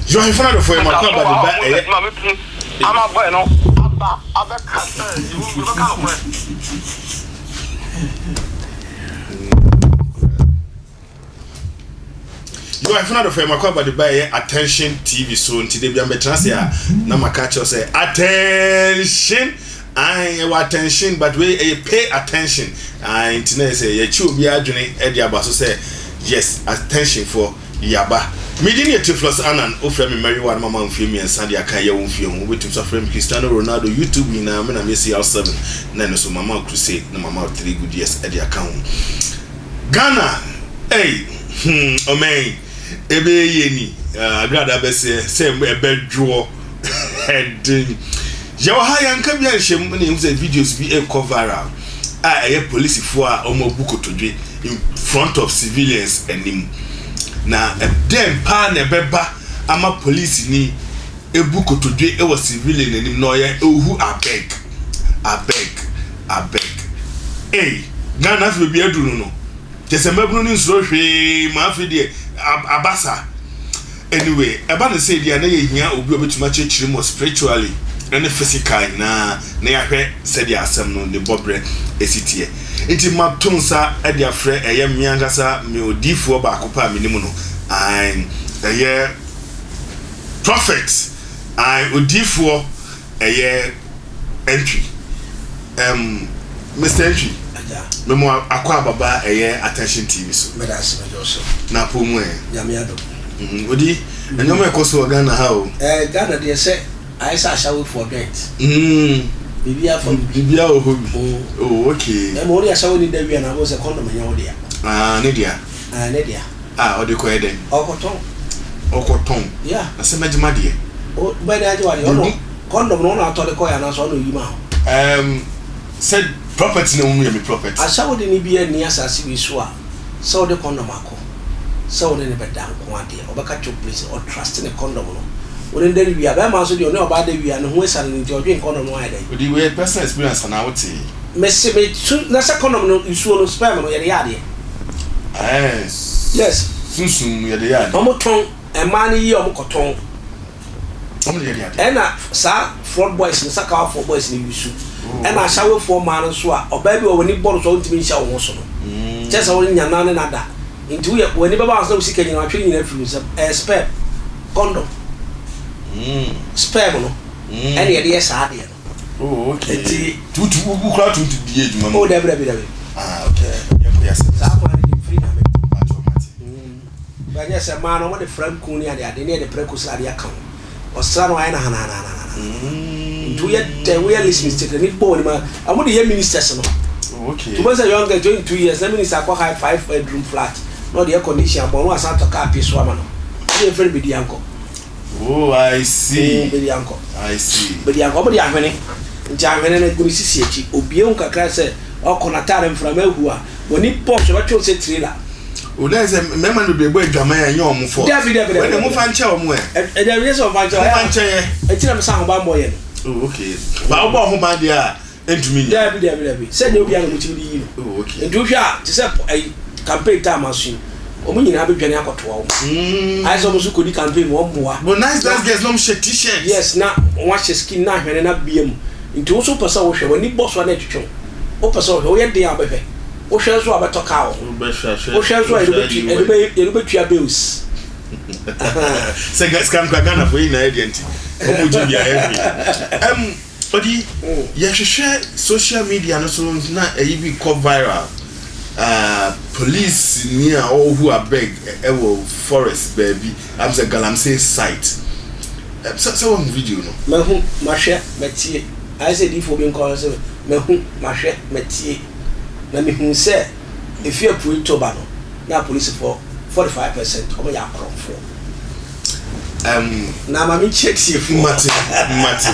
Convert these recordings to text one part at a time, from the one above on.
Yo ahemfo no adɔfoɔ yɛ mo akwaaba de ba ɛyɛ. Ama boy no aba abɛka sɛ yɛbɛka nokorɛ. Yo ahemfo no adɔfoɔ yɛ mo akwaaba de ba ɛyɛ Attention TV so nti da bia mbɛtena ase a na maka akyerɛ sɛ attention ae ɛwɔ attention but wei ɛyɛ pay attention ae nti na yɛ sɛ yɛkyi obi adwene ɛde aba so sɛ yes attention foɔ Yaba. Me din yɛ Theophilus Annan, wofrɛ me Mary Ward mama mfeɛ mmiɛnsa de aka ɛyɛ wo mfeɛ ho, wobɛtumi nso afrɛ me Cristiano Ronaldo, YouTube nyinaa me na meyɛ CR7 na ɛno nso mama wo crusade na mama wo 3 good years de aka ho. Ghana ei hmm ɔman yi ɛbɛyɛ yie ni agradaa bɛseɛ sɛ ɛbɛdwoɔ ɛden. Yɛwɔ ha yɛnka bi anhyɛ mu na yɛhu sɛ videos bi ɛrekɔ viral a ɛyɛ polisifoɔ a wɔabu kotodwe in front of civilians anim. Na dɛn paa na ɛbɛba ama polisini ebu kotodwe wɔ civilian anim na ɔyɛ ohu abeg abeg abeg. Ei Ghana afei baabi aduru no no kyɛ sɛ mmabunu no nsuro hwee ma afei deɛ aba saa. Anyway, ɛba no sei deɛ a na yɛhia obi a ɔbɛtumi akyerɛkyerɛ mu wɔ spiritually ne physical nyinaa na yɛahwɛ sɛdeɛ asɛm no ne bɔberɛ si teɛ. Nti mato nsa de afrɛ ɛyɛ me ankasa me odiyifoɔ baako pɛ a menim no, ae, ɛyɛ Prophet, ae, odiyifoɔ ɛyɛ Antwi, ɛm, Mister Antwi, Agya. me mo akɔ ababa ɛyɛ Attention TV so. Meda ase meda wo so. Na apɔ mu ɛ? Nyame adom. Mm, odi, nneɛma ɛkɔ so wɔ Ghana ha o. Eh, Ghana deɛ sɛ ayɛ sɛ ashawofoɔ joint. Mm. Biribiara fa bi. Biribiara wɔ hɔ bi. Mm. Oh, okay. Na mmom wode ashawoni da wie a na wobɛhu sɛ condom nyɛ wo dea. Ah, ne dea. Ah, ne dea. Ah, ɔde kɔyɛ dɛn? Ɔkɔtɔn. Ɔkɔtɔn. Yeah. Na sɛ mɛgye m'adeɛ. O, bɛn de agye w'adeɛ? Ɔno, condom no, ɔno atɔ de kɔyɛ anaasɛ ɔno oyi ma wo? Um, sɛ property na ɛwɔ mu yɛ me property. Ahyɛwode no biara nni asase wei so a sɛ wode condom akɔ sɛ wo ne no bɛda nko ara deɛ, ɔbɛka kyerɛ wo please, ɔtruste ne condom no. Wo ne no da no wie a, bɛrima nso deɛ ɔne ɔbaa da wie a, ne ho asiane no nti ɔdwen condom no ho ayɛ dɛn? Odi wei yɛ personal experience anaa wotee? Mese me su na sɛ condom no nsuo no, sperm no, yɛde yɛ adeɛ. Ɛɛ, Yes. sunsum mu yɛde yɛ adeɛ. Wɔtɔn, mmaa no yi a wɔkɔtɔn. Wɔn de yɛ de adeɛ. Ɛna saa fraud boys no sakawafoɔ boys no use. Ɛna ashawefoɔ mmaa no nso a ɔbaa bi wɔ w'ani bɔ no so a wontumi nhyɛ wo ho so no. Kyerɛ sɛ wo nya naa ne no ada. Nti woyɛ w'ani bɛba wo so na wo sika nyinaa watwe ne nyinaa afiri wo nsam. Ɛyɛ sperm. Condom. Sperm no ɛna yɛde yɛ saa adeɛ no. Oh okay. Nti. Tutu wo kura tutu di yɛ adwuma mu. Oh dabi dabi dabi. Ah okay. Yɛn kɔ yɛ asɛm. Saa kwan no de mfiri nyame. Mpakyɛw mate. Bɛnyɛ sɛ mmaa no wɔde fra nku ne adeade ne yɛde prɛko sradeɛ aka ho. Ɔsra no ayɛ no hanahanahanahana. Nti woyɛ dɛn woyɛ least mistake n'ani bɔ w'anim a wɔde yɛ ministers no. Oh, okay. Nti wobɛhu sɛ young girl 22 years na minister akɔ high 5 bedroom flat na ɔde air condition abɔ no asan atɔ car pii so ama no. Ɛne yɛfrɛ no bediankɔ. Oh, I see. Mm, bediankɔ. I see. Bediankɔ wɔde ahwene. Nti ahwene no gu ne sisi akyi. Obie ho kakra sɛ ɔkɔ n'ataare mframa ahu a W'ani bɔ so bɛtwe wo sɛ trailer. O na sɛ mmarima no bebree bɔ adwaman a ɛnyɛ wɔn fault. Dabi dabi dabi. Wei deɛ momfa nkyɛ wɔn ɛ. Ɛ dabi nyɛ sɛ wɔmfa nkyɛ wɔn. Momfa nkyɛ yɛ. Eti na mesa ahobanbɔ yɛ no. Oh okay. Ba wobɔ ho ban deɛ a ɛntumi nyɛ. Dabi dabi dabi. Sɛ nyɛ obiara na wɔtumi de yi no. Oh okay. Nti wohwɛ a te sɛ ɛyi campaign time aso yi wɔn nyinaa bɛdwane akɔtoa wɔn. Mm. Ayɛ sɛ wɔn nso kɔdi campaign mu wɔn boa. But nice nice girls na wɔn hyɛ t-shirt. Yes na wɔn ahyɛ skin na ahwene na bia mu. Nti wo nso wopɛ sɛ wohwɛ w'ani bɔ so a na ɛtwetwe wo. Wopɛ sɛ wohwɛ, woyɛ den a wobɛhwɛ. Wohwɛ nso a wobɛtɔ kaa wɔ ho. Wohwɛ nso a yɛde wobɛtua bills. Sɛ sika nkura Ghana fo yɛ nyinaa yɛ deɛ nti wɔn gye bi a yɛ hwee. Ɛm ɔdi yɛhwehwɛ social media no so na ɛyi bi kɔ viral. Uh, police ni a ɔhu abeg ɛwɔ forest baabi am sɛ galamsey site. Sɛ sɛ wɔn video no. Mahu, mahwɛ, matie. Ayɛ sɛ adiyifoɔ bi nkɔm sɛ, Mahu, mahwɛ, matie, na mehuu sɛ ɛfiri apuei to ba no, na apolisifoɔ 45 percent wɔyɛ akorɔmfoɔ. Um, na ma menkyia tiefoɔ. Mate, mate.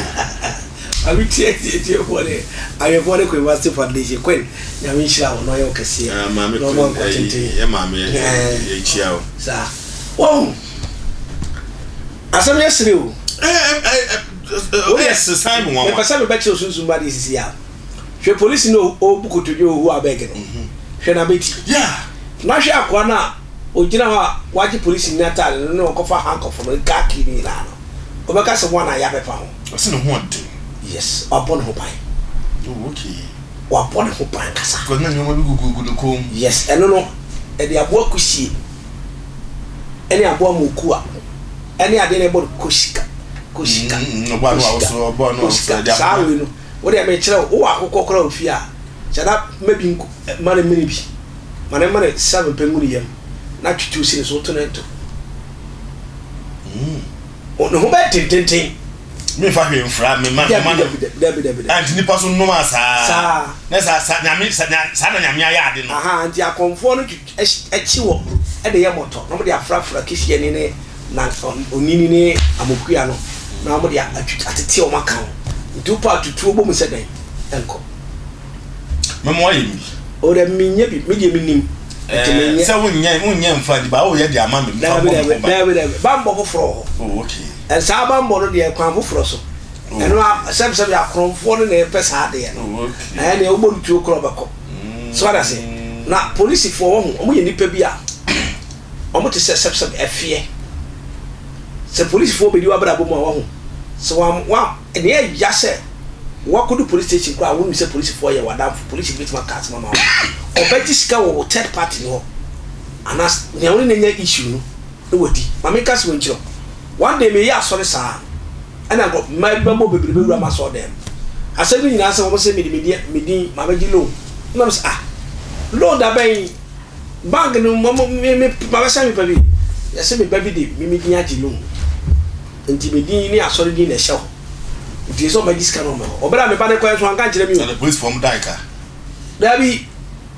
Ma menkyia tiefoɔ ne ahwɛfoɔ ne Queen Vasti Foundation. Queen, Nyame nhyira wo na ɔyɛ wo kɛseɛ. Ah, maame na ɔma Queen, nkwa tenten. yɛ maame, yɛkyia wo. Saa. Wɔn. Asɛm yɛ sere o. Woyɛ sesan me nwanwa. Mepɛ sɛ mebɛkyerɛ sunsum mu adeɛ sisi a. Hwɛ polisi no ɔrebu kotodwe wɔ hu abeg no. Hwɛ n'abeti. Yeah. Na hwɛ akoa no a Ogyina hɔ a wagye polisini n'ataade no ne ɔkɔfa handcuff no, car key no nyinaa no, ɔbɛka sɛ woana yɛ abɛfa ho? Ɔse ne ho ɔden. Yes, wabɔ ne ho ban. Oh okay. Wabɔ ne ho ban ankasa. Because na nneɛma bi gugugu ne kɔn mu. Yes, ɛno no, ɛde aboa kusie ɛne aboa mokua ɛne adeɛ no ɛbɔ no kosika, kosika, kosika, kosika, saa wei no, wo deɛ mekyerɛ wo, wowɔ akokɔ koraa wɔ fie a, Hyɛ da ma bi nku ma no mene bi. Ma no mene seven pɛ ngu ne yam na twitwiw si ne so to no nto. Ne ho bɛyɛ tententen. Memfa hwee mfra me ma me ma no. Dabi dabi dabi. Anti nipa so nom a saa. Saa. Na saa saa nyame saa na nyame ayɛ ade no. Aha nti akɔmfoɔ no kyi wɔ de yɛ mɔtɔ na wɔde afrafra kisiani ne na onini ne amokua no na wɔde atete wɔn aka ho. Nti wopɛ a tutuo bɔ mu sɛ dɛn ɛnkɔ. Mɛma wayɛ bi. O dɛ menyɛ bi, me deɛ menim. Nti eh, menyɛ. Sɛ wonyɛ wonyɛ mfa nti ba woyɛ de ama me mfa bɔ me ho ban. Daabi daabi, bammɔ foforɔ wɔ hɔ. Oh okay. Ɛsaa bammɔ no deɛ kwan foforɔ so. Oh. Ɛno a sɛbisɛbi akorɔmfoɔ no na ɛpɛ saa adeɛ no. Oh okay. Ɛɛ deɛ wobɔ no tuo korɔ bɛkɔ. Mm. So wate ase? Na polisifoɔ wɔ ho, wɔn yɛ nipa bi a wɔn te sɛ sɛbisɛbi ɛfeɛ. Sɛ polisifoɔ bɛdi w'abrabɔ mu a wɔho, sɛ wɔn wɔn Nea ɛya sɛ woakɔdu police station koraa a wonim sɛ polisifoɔ yɛ w'adamfo, polisini bɛtumi aka asɛm ama wo. Ɔbɛgye sika wɔ wo third party no hɔ anaa nea wo ne no anya issue no na wadi. Ma menka asɛm nkyerɛ wo. One day meyɛ asɔre saa ɛna nkurɔfo mmaa bi bɛbɔ bebree bɛwura m'asɔredan mu. Asɛm no nyinaa sɛ wɔn se mede me din mabɛgye loan. Ɛna me sɛ ah loan da bɛn? Bank no me me mabɛhyɛ me pa bi. Yɛse me ba bi de me me din agye loan. Nti me din ne asɔre din na ɛhyɛ hɔ. Nti ɛsɛ ɔma gye sika no ɔma hɔ. Ɔbɛrɛ a me ba no kɔɛ nso anka nkyerɛ me o. Ɛna polisi fɔm dan ka. Dabi,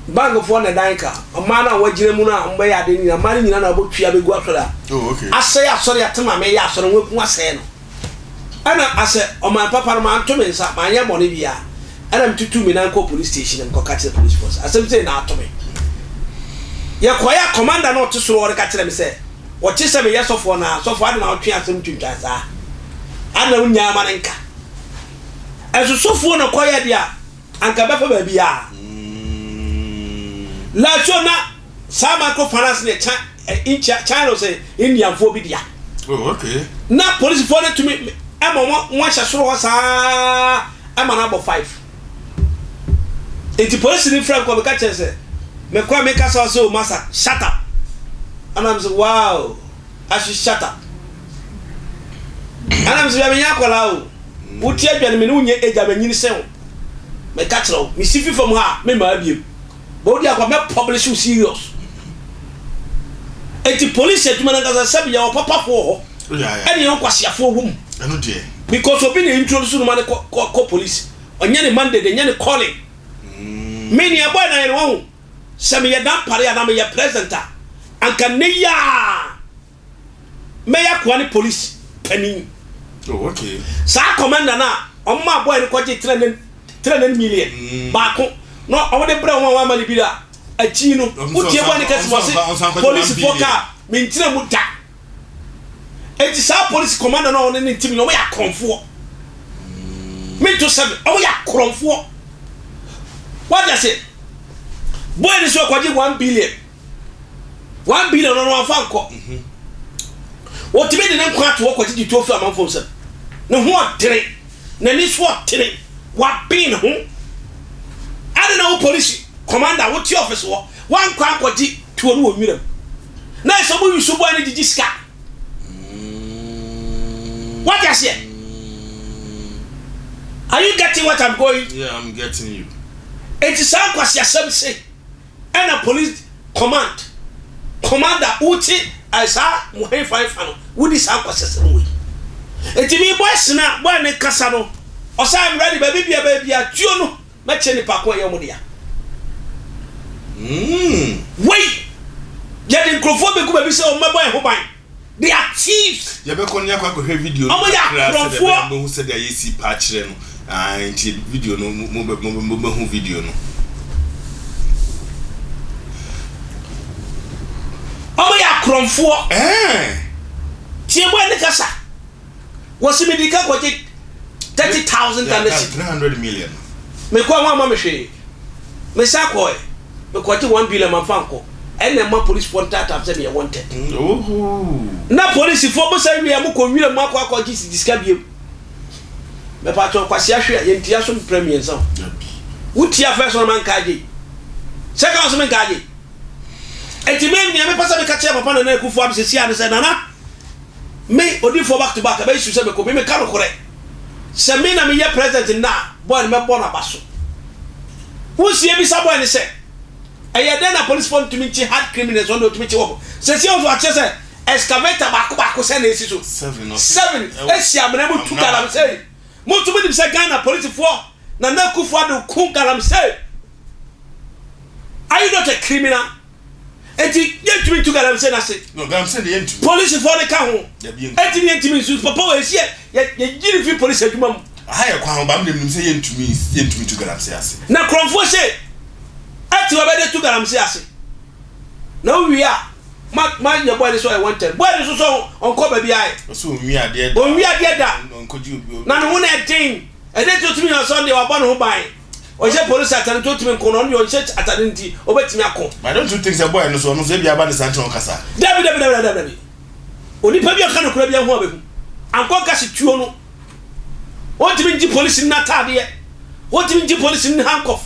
bank foɔ na dan ka. Ɔmaa no a wɔagyina mu no a wɔbɛyɛ ade no nyinaa, mmaa no nyinaa na wɔbɛtwi abɛgu asɔre a. Oh, okay. Asɛe asɔre a tema meyɛ asɔre no wɔaku asɛe no. Ɛna asɛ ɔman papa no manto me nsa, manyɛ bɔne biara. Ɛna metutuu me nan kɔɔ police station na mekɔka kyerɛ police foɔ sɛ asɛm sei na ato me. Yɛkɔeɛ a commander no a ɔte soro hɔ no ka kyerɛ me sɛ Wɔte sɛ meyɛ sɔfoɔ no ara. Sɔfoɔ, adɛn na wotwe asɛm twintwan saa? Adɛn na wonnyaa ma no nka? Ɛso sɔfoɔ na kɔyɛ deɛ a, anka ɛbɛfa baabiara. Latio na saa microfinance no yɛ China sɛ Indianfoɔ bi dea. Oh, okay. Na polisifoɔ no tumi ɛma wɔn ahyɛ soro hɔ saa ɛma no abɔ five. Nti polisini frɛ me kɔ meka kyerɛ sɛ mekɔ a meka sɛ ɔsɛ o masa shut up ɛna me sɛ wow I should shut up ɛna me sɛ bia menyɛ akwadaa o wote adwa no me ne wonyɛ agya manyini sɛn o meka kyerɛ wo mesi fi fam ha a memmaa biem but wodi akwa mɛ publish wo serious eti polisi adwuma no ankasa sɛbi yɛwɔ papafoɔ hɔ ɛne yɛwɔ nkwaseafoɔ wɔ mu because obi na introduce no ma no kɔ kɔ kɔ police ɔnyɛ ne mandate ɛnyɛ ne calling me nea boy na yɛ no wahu sɛ meyɛ dampare anaa meyɛ president a anka nnɛ yi a mɛyɛ akoa ne police panin oh, okay. saa commander no a ɔma boy no kɔgye 300 million mm. baako na ɔmode brɛ wɔn a wɔama no bi a akyi no wotie boy no kɛse wɔ se polisifoɔ kaa menkyerɛ mu da Enti saa polisi commander no a ɔne ne team no wɔyɛ akorɔmfoɔ. Mento sɛbe wɔyɛ akorɔmfoɔ. Wate ase? Boy no so ɔkɔgye 1 billion. 1 billion no no amfa nkɔ. Wɔtumi de ne nkwa ato hɔ kɔgyegye tuo firi amanfoɔ nsam. Ne ho ɔdene, n'ani so ɔtene, waben ne ho. Ade na wo polisi commander wote office hɔ, wankɔ ankɔgye tuo no wɔ nwuram. Na ɛsɛ ɔmo use boy no gyegye sika. Wate aseɛ? Are you getting what I'm going? Yeah, I'm getting you. Enti saa nkwaseasɛm se ɛna police command commander wote eh, saa mo hefa hefa no wodi saa nkwaseasɛm wei. Enti me boy sena boy ne kasa no ɔsɛ I'm ready baabi bia baabi a tuo no mɛkyerɛ nipa ko a ɛyɛ wɔn dea. Wei yɛde nkurɔfoɔ bɛgu baabi sɛ wɔn mmɛbɔ yɛn ho ban. They are thieves. Yɛbɛkɔ ne akɔ akɔhwɛ video no Wɔn yɛ kakra sɛdeɛ akorɔmfoɔ. ɛbɛyɛ mobɛhu sɛdeɛ yɛsi pa akyerɛ no. Ah, nti video no mo mo mo mobɛhu video no. Wɔn yɛ akorɔmfoɔ. Ɛɛ. Tie bɔ ɛne kasa. Wɔsi mi di ka kɔgye 30,000 Ghana cedi. 300 million. Mekɔ a wɔn ama me hwee. Mesa kɔɛ. Mekɔgye 1 billion ma nfa nkɔ. Ɛna ɛma polisifoɔ ntaataa sɛ meyɛ wanted. Na polisifoɔ mo sɛ wie mo kɔ nwura mu akɔ akɔ gye sika biem. Mɛpa kyɛw kwasi ahwe a yɛntia so mprɛ mmiɛnsa o. Wotia first one ma nka agye. Second one so menka agye. Enti me nea mepɛ sɛ meka kyerɛ papa Nana Akufo Addo sɛsi a ne sɛ Nana me odifoɔ back to back ɛbɛyɛ su sɛ mekɔ me meka nokorɛ sɛ me na meyɛ president nnɛ a boy no mɛbɔ no aba so. Wonsie bisa boy no sɛ ɛyɛ dɛn na policefoɔ ntumi nkye hard criminals ɔno deɛ ɔtumi kye wɔn sɛsi a nso akyerɛ sɛ excavator baako baako sɛ na esi so seven esi amena mu tu galamsey mo nso mo nim sɛ Ghana policefoɔ Nana Akufo Addo ko galamsey. Are you not a criminal? Enti yɛntumi ntu galamsey no ase. No, galamsey de yɛntumi. Polisifoɔ no ka ho. Dabi yɛntumi. Enti ne yɛntumi nsu. Papa wɔ esi yɛ yɛgyiri fi polisi adwuma mu. Aha yɛ kwan ho ba mi nim sɛ yɛntumi yɛntumi ntu galamsey ase. Na kurɔmfoɔ se ɛte hɔ bɛde tu galamsey ase. Na wowie a ma ma yɛ boy no sɛ ɔyɛ wanted. Boy no nso sɛ ɔnkɔ baabi ayɛ. Ɔsɛ onwi adeɛ da. Onwi adeɛ da. Ɔnkɔgye obi. Na ne ho na ɛden. Ɛdɛ nti otumi yɛ ɔsɛ ɔno deɛ wabɔ ne ho ban. Ɔnhyɛ polisi atade nti otumi nko no, ɔno deɛ ɔnhyɛ atade nti obetumi ako. But don't you think sɛ boy no so ɔno so ebi aba ne saa nti na ɔkasa? Dabi dabi dabi dabi dabi. Onipa bi a ɔka nokorɛ bi ahu a bɛhu. Ankɔ nka se tuo no. Ɔntumi ngye polisi no n'ataadeɛ. Ɔntumi ngye polisi no handcuff.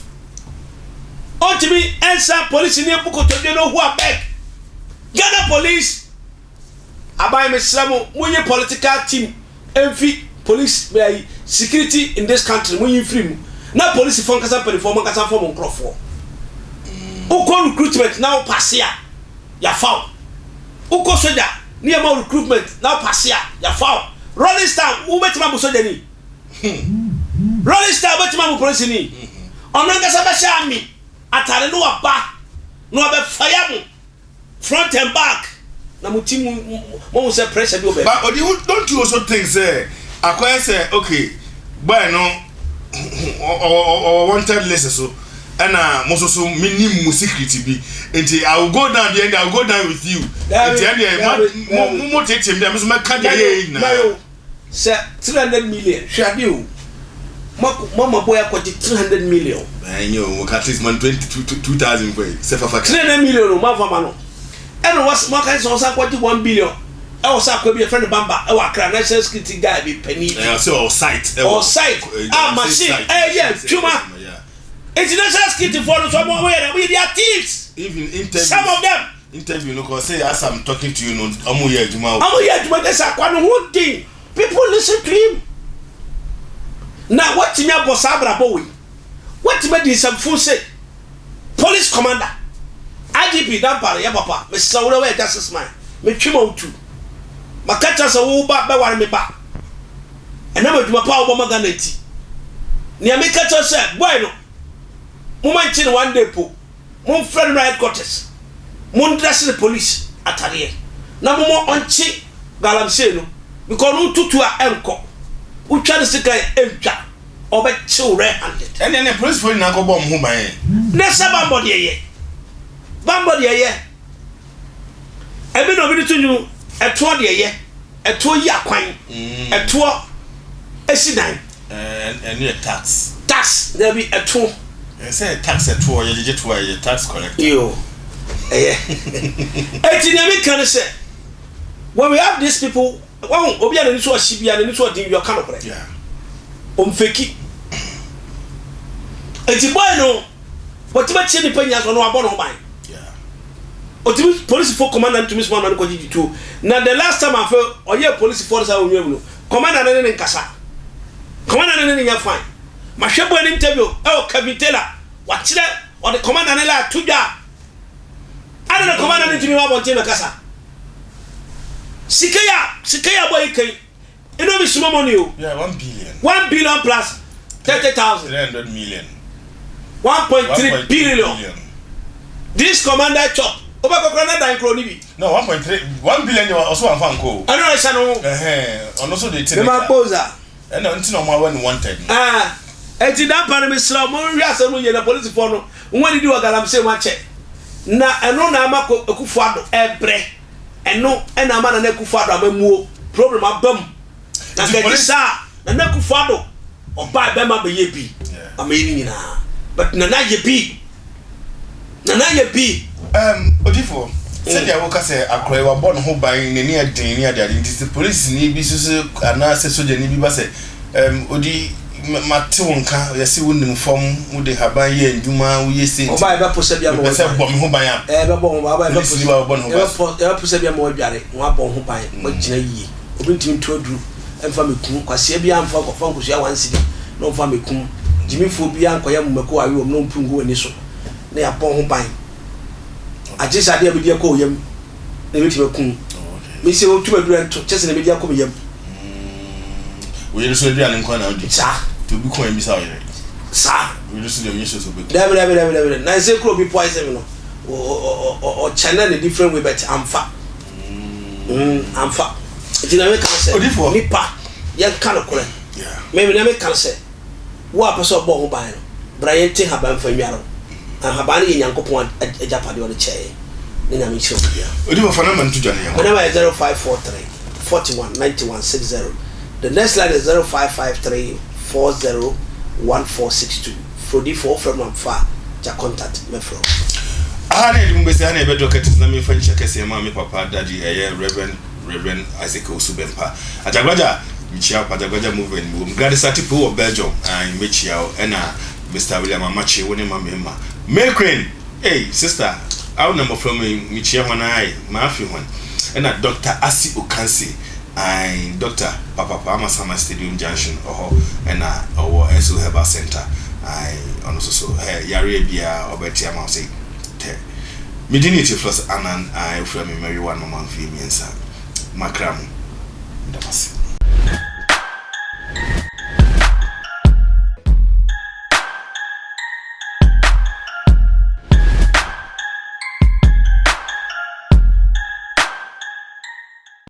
Ɔntumi nsa polisi no kotodwe no ohu abeg. Ghana police Aban mesrɛ mo monyi political team mfi police ayi security in this country monyi mfiri mu na polisifoɔ ankasa mpanimfoɔ mo ankasa mfa mo nkorɔfoɔ wokɔ recruitment na wo passe a yafa wo wokɔ soja ne yɛma wo recruitment na wo passe a yafa wo rolling star wobɛtumi abo soja ni rolling star wobɛtumi abo polisi ni ɔno ankasa bɛhyɛ army atare no waba na wabɛfa ya mo Front and back na mo ti mu mo hu sɛ pressure bi wɔ baabi. But odi wo don't you also think sɛ akɔyɛ sɛ okay boy no ɔwɔ wanted list so ɛna mo nso so me nim mo secret bi nti I will go down deɛ I will go down with you nti ɛndeɛ mo mo mo tete mi deɛ me nso mɛka deɛ yɛ yɛ nyinaa. Sɛ 300 million hwɛ adeɛ o mo ama boy akɔgye 300 million. Ɛnyɛ o mo ka at least man 20 2000 kɔ yi sɛ fafa ka. 300 million o mo anfa ma no ɛna wɔs mo aka sɛ ɔsan kɔgye 1 billion ɛwɔ sɛ akɔ bi yɛfrɛ no Bamba ɛwɔ Accra national security guy bi panin bi. Ɛɛ ɔsɛ ɔwɔ site ɛwɔ. Ɔwɔ site a machine ɛyɛ adwuma nti national security foɔ no so ɔmo ɔmo yɛ dɛ ɔmo yɛ they are thieves. Even interviews. Some of them. Interview no kɔ say as I'm talking to you no ɔmo yɛ adwuma o. Ɔmo yɛ adwuma de sɛ akwa no ho den people listen to him na watumi abɔ saa abrabɔ wei watumi adi nsɛmfo se police commander IGP Dampare yɛ papa mesrɛ wo dɛ woyɛ justice man metwe ma wo tu maka kyerɛ sɛ wo ba bɛware me ba ɛnam adwuma pa a wobɔ ma Ghana nti nea meka kyerɛ sɛ boy no moma nkye no one day po Momfrɛ no mmra headquarters, mondrɛse no police atadeɛ na momma ɔnkye galamsey no because ɔno woto tuo a ɛnkɔ, wotwa no sekan a ɛntwa, ɔbɛkye wo red handed. Ɛnneɛ ne policefoɔ nyinaa nkɔbɔ wɔn ho ban ɛ. Ne sɛ bammɔ deɛ yɛ, bammɔ deɛ yɛ, ɛbi na obi de to nwunu, ɛtoɔ deɛ yɛ, ɛtoɔ yi akwan, ɛtoɔ si dan. Ɛno yɛ tax. Tax dabi ɛto. Ɛsɛ tax ɛtoɔ yɛ gyegye toɔ yɛ tax collector. Yoo ɛyɛ eti nea mi ka ne sɛ when we have these people wɔn obi a n'ani so ɔhye bi a n'ani so ɔden bi ɔka nokorɛ ɔnfeki eti boy no wɔtumi akyerɛ nipa nyinaa so ɔno wabɔ ne ho ban otumi polisifoɔ commander ntumi soma ma no kɔgye gye tuo na the last time afɛ ɔyɛ polisifoɔ no saa onwia mu no. Commander no ne no nkasa. Commander no ne no nyɛ fine. Mahwɛ boy no interview ɛwɔ Kevin Taylor. Wakyerɛ ɔde commander no lie to dwa. Adɛn na commander no ntumi ba abɔnten bɛkasa? Sika yi a sika yi a boy yi kan ɛno bi small money o. Yeah, 1 billion. 1 billion plus 30,000. 300 million. 1.3 billion. This commander chop. Wobɛkɔkora na dan kuro ni bi. No, 1.3, 1 billion de ɔso wanfa nko o. Ɛno ɛhyɛ no ho. Ɛhɛn, ɔno nso de te ne ka. Kpoza. Ɛna nti na ɔmo awɛ no wanted no. Ah, eti dampa no mesrɛ mo nhwɛ asɛm no yie na polisifoɔ no wɔn adidi wɔ galamsey mu akyɛ na ɛno na ama Akufo Addo ɛbrɛ ɛno ɛna ama Nana Akufo Addo amamuo problem aba mu na nka ɛte saa Nana Akufo Addo ɔbaa bɛma bɛyɛ bi ama yɛ ne nyinaa but Nana yɛ bi Nana yɛ bi. Um, odifoɔ, sɛdeɛ woka sɛ akora yi wabɔ ne ho ban, n'ani yɛ den ne adeade nti, sɛ polisini bi so sɛ anaasɛ sogyani bi ba sɛ, um, odi, mate wo nka, yɛse wonim fam, wode haban yɛ ndwuma, woyɛ sei nti, Ɔba yɛbɛpo sɛ bi ama mepɛ sɛ wadware. bɔ me ho ban a, Ɛɛ bɛbɔ ho ban, ɔba yɛbɛpo polisini ba bɛbɔ ne ho ban. yɛbɛpɔ yɛbɛpo sɛ bi ama wadware, na wabɔ ho ban, wagyina yie. Obi ntumi ntu aduru mfa mekum, kwasea biara mfa nkɔfa nkosua one cedi na ɔmfa mekum, gyimifoɔ biara nkɔyɛ mako awe wɔm na ɔmpu ngu w'ani so. Na yɛabɔ ho ban. Agye sɛ adeɛ a medi akɔ wo yam na ɛbɛtumi akum. Me sɛ wotu m'aduru ɛnto kyɛ sɛ na medi akɔ me yam. Wo yere so aduane nko na wodi. Saa. Nti obi kɔn ebisa wo yere. Saa. Wo yere so deɛ ɔnyɛ sure sɛ ɔbɛku. Dabi dabi dabi dabi. Na sɛ kuro bi poison me no, ɔkyɛnɛ ne different way but amfa. Amfa. Nti na meka sɛ nipa yɛnka nokorɛ. Me na meka sɛ Wo a wopɛ sɛ ɔbɔ wo ho ban no, bra yɛnte nhaban mfa nnware wo. Na nhaban no yɛ Nyankopɔn agyapadeɛ a ɔde kyɛɛ yɛn. Ne Nyame nhyira obiara. Odifo fa number no to dwa na yɛnkɔ. Me number yɛ 0543 41 91 60. The next line is 0553 40 1462. Frɛ odifo, wofrɛ me amfa a, gya contact, mɛfrɛ wo. Aha na yɛde mu bɛsi, ha na yɛbɛdɔ curtains na memfa nhyia kɛseɛ ma me papa daddy ɛyɛ Rev. Rev. Isaac Owusu Bempah. Agyagwagya, mekyia wo pa, Agyagwagya movement mewɔ mu. Gladys Atipoo wɔ Belgium, ae, mɛkyia wo. Ɛna Mister William Amakye, wo ne ma me mma. May Queen, ei, sister, awo na mmɔfra mu yi, mekyia hɔn ae, mafe hɔn. Ɛna Doctor Asi Okansi, ae, Doctor papapa, Amasaman Stadium Junction, ɔhɔ ɛna ɔwɔ SO Herbal Centre, ae, ɔno nso so, hɛ, yareɛ biara ɔbɛte ama wo sei, tɛ. Me din ne Theophilus Annan a wofrɛ me Mary One Mama mfeɛ mmiɛnsa. Makra mo. Meda mo ase.